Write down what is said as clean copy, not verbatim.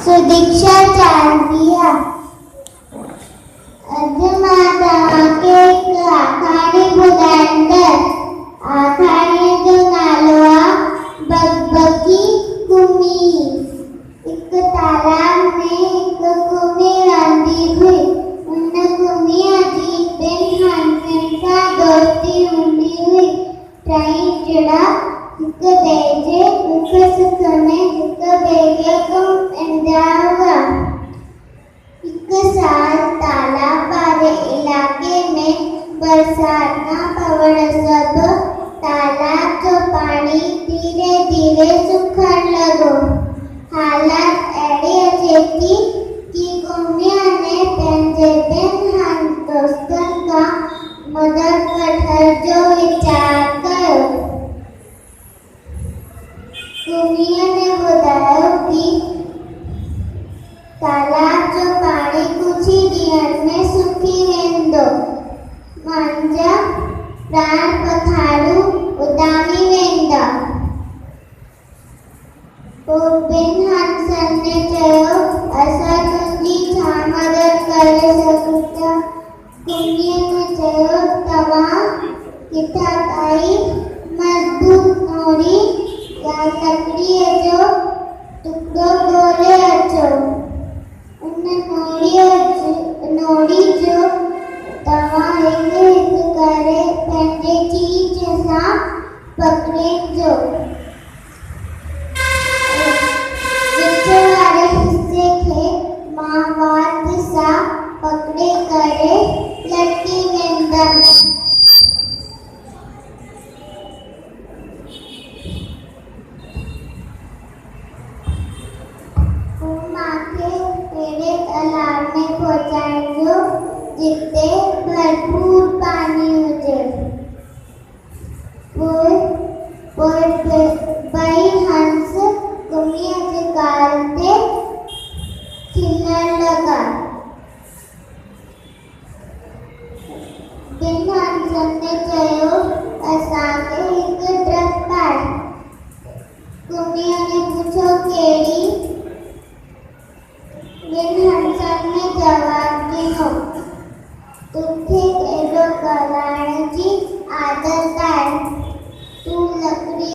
سديڪشا چانديا. اڄ مان توهان کي هڪ آکاڻي ٻڌائيندس. آکاڻيء جو نالو آ بڪبڪي ڪمي. هڪ تالاب ۾ هڪ ڪمي رهندي هئي. ان ڪميء جي ٻن هنسن سان دوستي هوندي هئي. ٽئي ڄڻا هڪ ٻئي جي ڏک سک ۾ هڪ ٻئي کي ڪم ايندا هئا. هڪ سال تالاب واري علائقي ۾ برسات نه پوڻ سبب تالاب جو پاڻي ڌيري ڌيري سڪڻ لڳو. حالت اهڙي اچي ٿي ڪي قوميء ني پنهنجي ٻن هنڌ دوستن کان مدد وٺڻ جو ويچار ڪيو. قوميء ني ٻڌايو ڪي تالاب جو پاڻي ڪجهه ئي ڏينهن ۾ سڪي ويندو. منهنجا پراڻ پکاڙو اڏامي ويندا. پوء ٻن هنسن ني چيو، اسان تنهنجي ڇا مدد ڪري سگهون ٿا؟ ڪميء ني چيو، توهان ڪٿان ڪائي مضبوط نوڙي يا لڪڙيء جو ٽڪرو ڳولي اچو. ان نوڙي جو توهان هڪ هڪ ڪري پنهنجي چيچ سان پڪڙينجو. وچ واري حصي کي مان وات سان پڪڙي ڪري لٽڪي ويندم. هو مان کي اهڙي تلاء ۾ پهچائجو جتي ڀرپور پاڻي هجي. پوء ٻئي هنس ڪميء جي ڳالهه تي کلڻ لڳا. ٻن هنسن چيو، اسان کي هڪ ڊپ آهي. ڪميء ني پڇيو، ڪهڙي؟